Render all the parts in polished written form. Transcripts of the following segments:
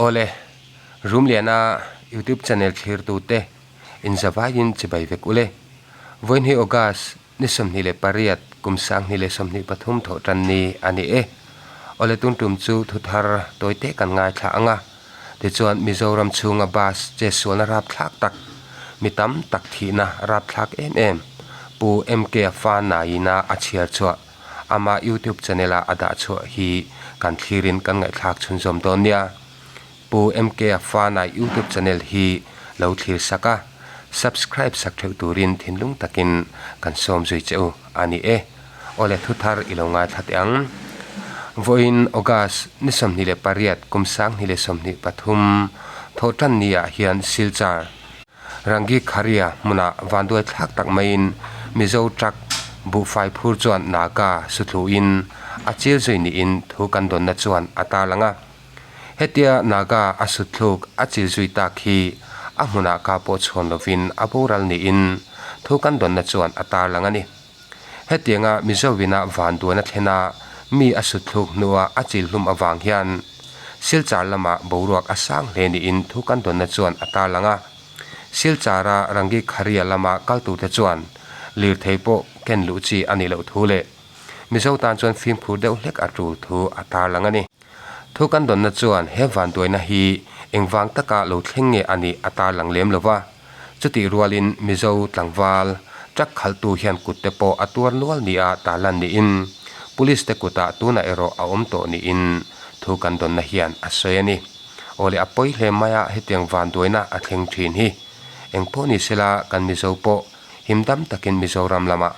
Awle, Rumliana YouTube channel thlirtute inzavaiin chibai vek ule. Vawiinhi August ni 28 kum 2023 thawh tan ni a ni e. Awle tun tum chu thu thar tawite kan ngaithla ang a. Tichuan Mizoram chhunga bus che sualna rapthlak tak, mi tam tak thihna rapthlak em em Pu MK fa naina a chhiar chhuah ama YouTube channel a a dah chhuah hi kan thlirin kan ngaihthlak chhunzawm dawn nia. Pu MK fa nai YouTube channel hi lo thlir sak a, subscribe sak theuh turin thinlung takin kan sawm zui che u a ni e. Awle thu thar i lo ngaithla teh ang. Vawiin August ni 28 kum 2023 thawh tan ni ah hian Silchar Rangi Kharia hmuna vanduai thlak tak maiin Mizo truck buhfai phur chuan Naga suthluin a chil zui niin thu kan dawnna chuan a tarlang a. Hetia Naga a suthluk a chil zui tak hi a hmunah ka pawh chhawn lovin a boral niin thu kan dawnna chuan a tarlang a ni. Hetianga Mizovina vanduan a thlen a, mi a sutthluk hnua a chil hlum avang hian Silchar lamah boruak a sang hle niin thu kan dawnna chuan a tarlang a. Silchara Rangi Kharia lama kal turte chuan lirthei pawh ken luh chi a nih loh thu leh Mizo tan chuan fimkhur deuh hlek a tul thu a tarlang a ni. Thu kan dawnna chuan he vanduaina hi engvang taka lo thleng nge a nih a tarlang lem lo va. Chutih rualin Mizo tlangval truck khalhtu hian kut te pawh a tuar nual nia tarlan niin Police te kutah tunah erawh a awm tawh niin thu kan dawnna hian a sawi a ni. Aw le a pawi hle mai a hetiang vanduaina a thleng thin hi. Engpawh ni sela kan Mizo pawh himdam takin Mizoram lamah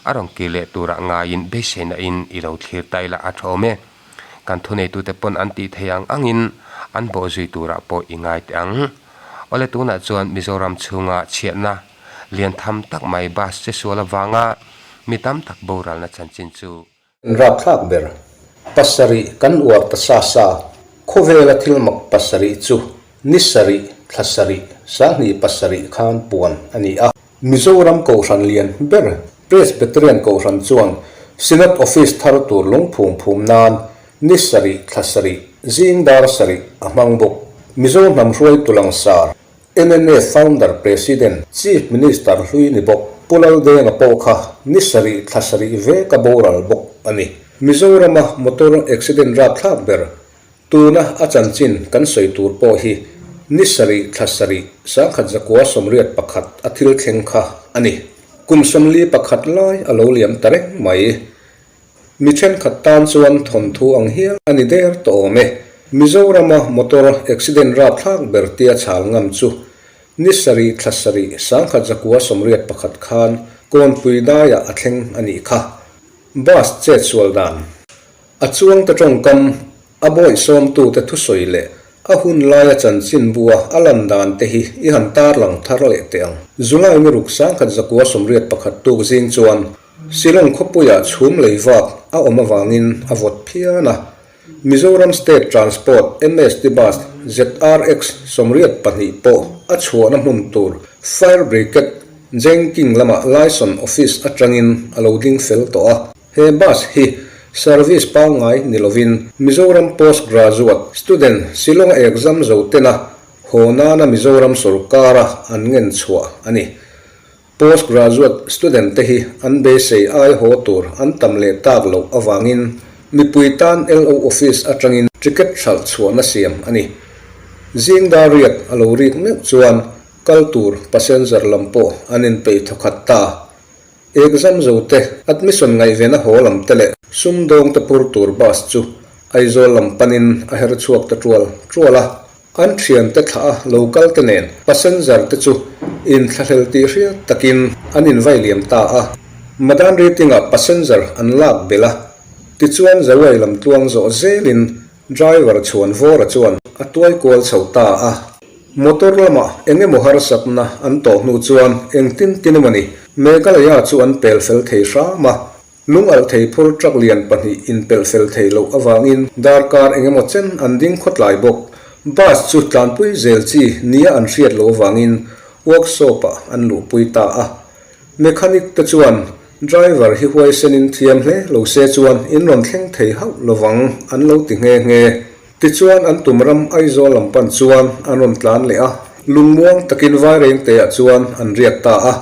a rawn kir leh turah ngaiin beiseina in i lo thlir ta ila a tha awm e. Kan thuneitute pawn an tih theih ang angin an bawh zui turah pawh i ngai teh ang. Awle tunah chuan Mizoram chhunga chhiatna lian tham tak mai bus che sual avanga mi tam tak boralna chanchin chu. Kan rapthlak ber pasarih kan uar ta sa sa, khawvela thil mak pasarih chu ni sarih, thla sarih, sanghnih pasarih khan puan a ni a. Mizoram Kohhran lian ber Presbyterian Kohhran chuan Synod Office thar tur lungphum phum nan ni sarih thla sarih zing dar sarih a hmang bawk. Mizo hnam hruaitu langsar mnf Founder President Chief Minister hlui ni bawk Pu Laldenga pawh kha ni sarih thla sarih vek a boral bawk a ni. Mizorama motor accident rapthlak ber Tuna a chanchin kan sawi tur pawh hi ni sarih thla sarih 1981 a thil thleng kha a ni. Kum 41 lai a lo liam ta reng mai. Mi thenkhat tan chuan thawnthu ang hial a ni der tawh awm e. Mizorama motor accident rapthlak ber tia chhal ngam chu ni sarih thla sarih 1981 khan Kawnpui daiah a thleng a nih kha. Bus chet sual dan. A chuangte tawngkam, a bawihsawmtute thusawi leh a hun laia chanchinbua a lan dan te hi i han tarlang thar leh teh ang. July ni ruk 1981 tuk zing chuan Shillong khawpuiah chhum lei vak a awm avangin a vawt phian a. Mizoram State Transport, MST Bus, ZRX 82 pawh a chhuahna hmun tur Fire Brigade Jengking lama Liaison Office atangin a lo ding fel tawh a. He bus hi service pangngai ni lovin Mizoram Post Graduate Student Shillong-a exam zo tena haw nana Mizoram sorkara an ngen chhuah a ni. Post Graduate Student te hi an beisei ai haw tur an tam leh tak loh avangin mipui tan LO Office atangin ticket hralh chhuahna siam a ni. Zing dar riat a lo rik meuh chuan kal tur passenger lam pawh an inpeih thawkhat ta. Exam zo te, admission ngaihven a haw lam te leh sumdawng te pur tur bus chu Aizawl lam panin a her chhuak ta tual tual a. An thian te thlah a lo kal te nen passenger te chu inthlahlel tih hriat takin an invai liam ta a. Madan rating ah passenger an lak belh a, tichuan Zawai lam tluang zawh zelin Driver chhuan vawra chuan a tuai kual chho ta a. Motor lamah eng emaw harsatna an tawh hnu chuan engtin tin emaw ni Meghalaya chu an pel fel thei hram a. Lung alh thei phur truck lian pahnih in pel fel thei loh avangin darkar eng emaw chen an ding khawtlai bawk. Bus chu tlanpui zel chi nia an hriat loh avangin workshop-ah an luhpui ta a. Mechanic te chuan driver hi huaisenin thiam hle lo se chuan in rawn thleng thei hauh lovang an lo ti nghe nghe. Tichuan an tum ram Aizawl lam pan chuan an rawn tlan leh a, lungmuang takin Vairengte-ah chuan an riak ta a.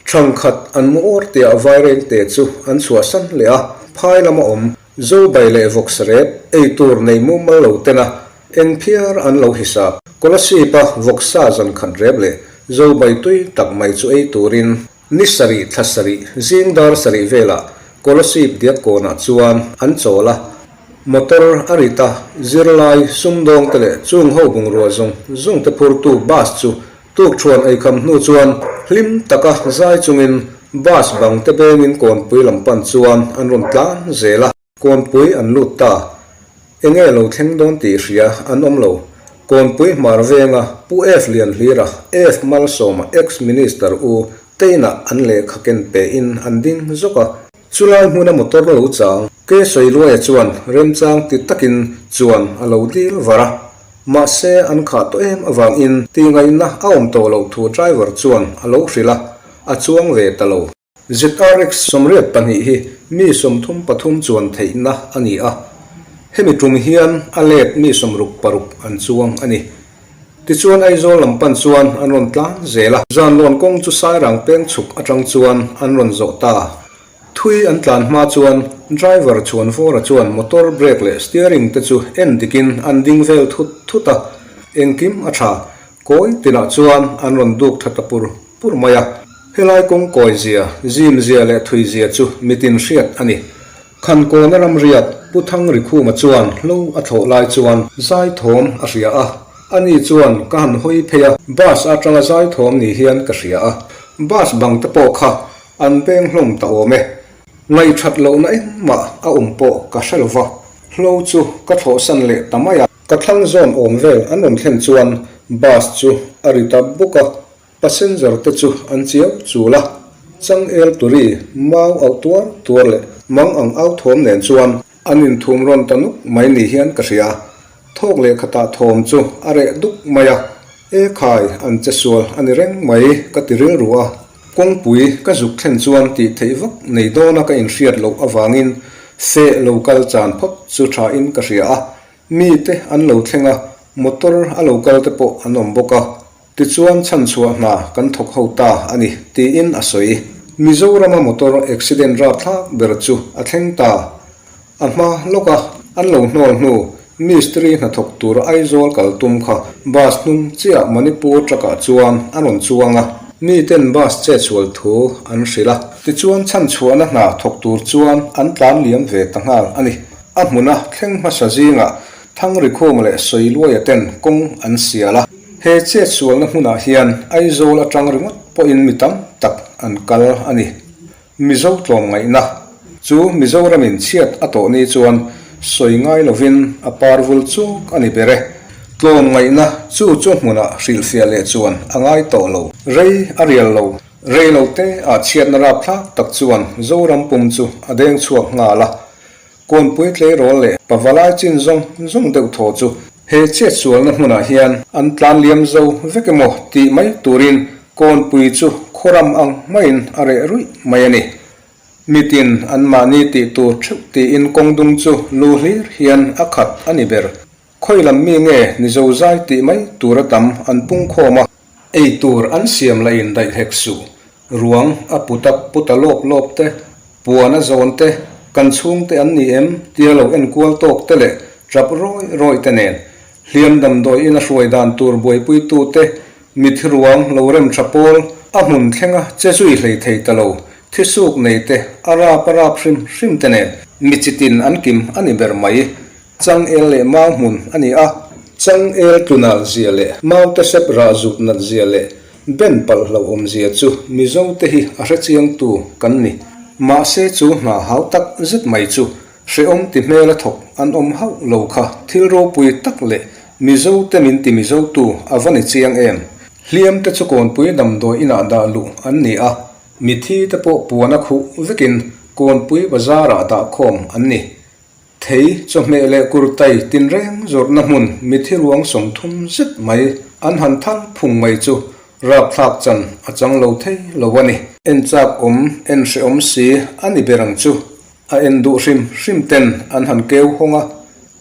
Thangkhat an mu awr tiah Vairengte chu an chhuahsan leh a, phai lama awm Zobai leh Vawksarep ei tur nei mumal lo tena eng phiar an lo hisap. Kolasib-a Vawksa zankhat rep leh Zobai tui tak mai chu ei turin Ni sarih thla sarih zing dar sarih velah Kolasib Diakkawnah chuan an chawl a, motor a rit a, zirlai, sumdawngte leh chung ho bungrua zawng zawngte phurtu bus chu tukṭhuan eikham hnu chuan hlim taka zai chungin bus bangte bengin kawnpui lam pan chuan an rawn tlan zel a. Kawnpui an lut ta. Enge lo thleng dawn tih hria an awm lo. Kawnpui hmar venga Pu F Lianhlira, F Malsawma ex-Minister u Teinah an lehkha ken pe in an ding zawk a. Chulai hmuna motor lo chang Ke Sawiluaia chuan remchang ti takin chuan a lo dil var a. Mahse an khah tawh em avangin tihngaihna a awm tawh loh thu driver chuan a lo hrilh a, a chuang ve ta lo. ZRX 82 hi mi 33 chuan theihna a ni a, hemi tum hian a let mi 66 an chuang a ni. Tichuan Aizawl lam pan chuan an rawn tlan zel a, Zanlawn kawng chu Sairang peng chhuk atang chuan an rawn zawh ta. Thui an tlan hma chuan driver Chhuanvawra chuan motor brake leh steering te chu en dikin an ding vel thut thut a, engkim a tha. Kawi tinah chuan an rawn duk tha ta pur pur mai a. Helai kawng kawi zia, zim zia leh thui zia chu mitin hriat a ni. Khankawna ramriat Pu Thangrikhuma chuan hlo a thlawh lai chuan zaithawm a hria a, ani chuan ka han hawi phei a, bus atanga zaithawm ni hian ka hria a, bus bang te pawh kha an beng hlawm ta awm e. Ngaihthat lohna engmah a awm pawh ka hre lova, hlo chu ka thlawhsan leh ta mai a. Ka thlang zawn awm vel an rawn thlen chuan bus chu a ri ta buk a, passenger te chu an chiau chul a, changel turi mau auh tuar tuar leh mang ang au thawm nen chuan an inthum rawn ta nuk mai ni hian ka hria. Thawk leh khatah thawm chu a reh duk mai a, e khai an che sual a ni reng mai ka ti rilru a, kawngpui ka zuk thlen chuan tih theih vak nei dawna ka inhriat loh avangin feh lo kal chan phawt chu tha in ka hria a, Mite an lo thleng a, motor a lo kal te pawh an awm bawk a, tichuan chhanchhuah hna kan thawk ho ta a ni, tiin a sawi. Mizorama motor accident rapthlak ber chu a thleng ta. A hma lawka an lo hnawl hnu mistiri hnathawk tur Aizawl kal tum kha bus hnung chiah Manipur truck ah chuan a rawn chuang a, miten bus chetsual thu an hrilh a, tichuan chhanchhuahna hna thawk tur chuan an tlan liam ve ta nghal a ni. A hmuna thleng hmasa zingah Thangrikhuma leh Sawiluaia ten kawng an sial a. He chetsualna hmunah hian Aizawl atang ringawt pawhin mi tam tak an kal a ni. Mizo tlawmngaihna chu Mizoramin chhiat a tawh ni chuan sawi ngai lovin a par vul chuk a ni ber e. Tlawmngaihna chu chu hmunah hrilhfiah leh chuan a ngai tawh lo. Rei a rial lo. Rei lo te ah chhiatna rapthlak tak chuan Zoram pum chu a deng chhuak nghal a. Kawnpui tleirawl leh pavalai chin zawng zawng deuh thaw chu he chetsualna hmunah hian an tlan liam zo vek emaw tih mai turin kawnpui chu khawram ang maiin a reh ruih mai a ni. Mitin anmahni tih tur theuh tiin kawng dung chu lu hlir hian a khat a ni ber. Khawi lam mi nge ni zo zai tih mai tura tam an pung khawm a. Ei tur an siam la in daih hek suh. Ruang a put a put a lawp lawp te, puan a zawn te, kan chhung te an ni em tia lo en kual tawk te leh tap rawih rawih te nen. Hliam damdawi in a hruai dan tur buaipui tu te, mithi ruang lo rem tha pawl a hmun thlenga che zui hlei thei ta lo, thisuk nei te, a rap a rap hrim hrim te nen. Mi chitin an kim a ni ber mai. Changel leh mau hmun a ni a. Changel tlunal zia leh mau te sep rah zut nat zia leh ben palh hlauhawm zia chu Mizo te hi a hrechiangtu kan ni. Mahse chu hna hau tak zet mai chu hrehawm ti hmel a thawk an awm hauh lo kha thil ropui tak leh Mizo te min ti Mizo tu a va ni chiang em. Hliam te chu kawnpui damdawi inah dah luh an ni a, mithi te pawh puan a khuh vekin kawnpui bazar ah dah khawm an ni. Thei, chawhmeh leh kurtai tinreng zawrhna hmun mithi ruang 30 zet mai an han thal phung mai chu rapthlak chan a chang lo thei lo a ni. En chak awm, en hrehawm si a ni ber ang chu. A en duh hrim hrim ten an han keu hawng a.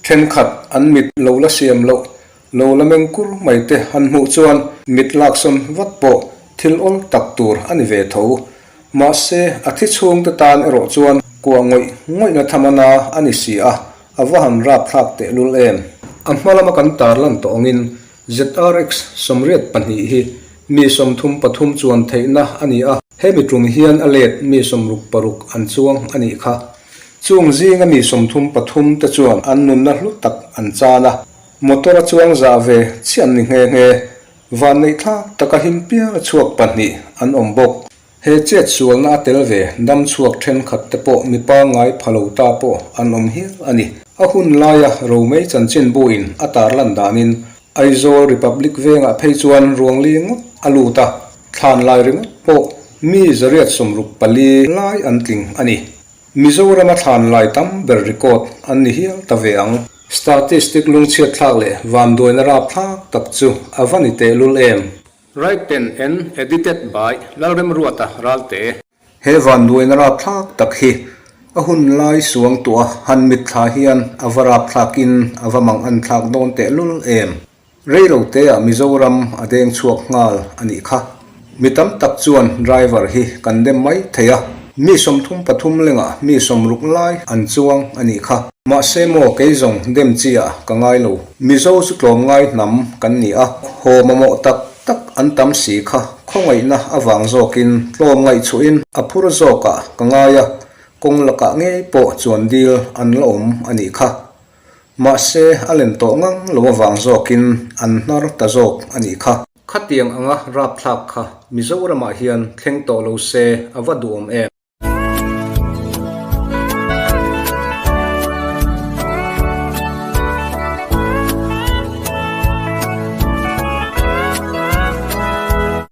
Thenkhat an mit lo la siam loh, lo la meng kur mai te han hmuh chuan mit laksawn vat pawh thil awl tak tur a ni ve tho. Mahse, a thi chhungte tan erawh chuan kuah ngawih ngawihna thamana a ni si a, a va han rapthlak tehlul em. A hma lama kan tarlan tawh angin ZRX 82 hi mi 33 chuan theihna a ni a, hemi tum hian a let mi 66 an chuang a nih kha. Chung zinga mi 33 te chuan an nunna hlu tak an chan a, motor a chuang zah ve chiah an ni nghe nghe. Vanneih thlak taka him pial a chhuak pahnih an awm bawk. He chet sualna a tel ve dam chhuak thenkhat te pawh mi pangngai pha lo ta pawh an awm hial a ni. A hun laia Romei chanchinbu in a tarlan danin Aizawl Republic vengah phei chuan ruangli ngawt a lut a, thlan lai ringawt pawh mi 164 lai an tling a ni. Mizorama thlan lai tam ber record an ni hial ta ve ang. Statistic lungchhiat thlak leh vanduaina rapthlak tak chu a va ni tehlul em? Written and Edited by Lalremruata Ralte. He vanduaina rapthlak tak hi a hun lai suang tuah han mitthla hian a va rapthlakin a va mang an thlak dawn tehlul em? Rei lo teah Mizoram a deng chhuak nghal a nih kha. Mi tam tak chuan driver hi kan dem mai thei a, mi 33 lengah mi 60 lai an chuang a nih kha. Mahse maw kei zawng dem chi ah ka ngai lo. Mizo chu tlawmngai hnam kan ni a, haw mamawh tak tak an tam si kha khawngaihna avang zawkin tlawmngaih chhuahin a phur zawkah ka ngai a, kawng lakah ngei pawh chuan dil an la awm a nih kha. Mahse a lem tawh ngang lo avang zawkin an hnar ta zawk a nih kha. Khatiang anga rapthlak kha Mizoramah hian thleng tawh lo se a va duhawm em?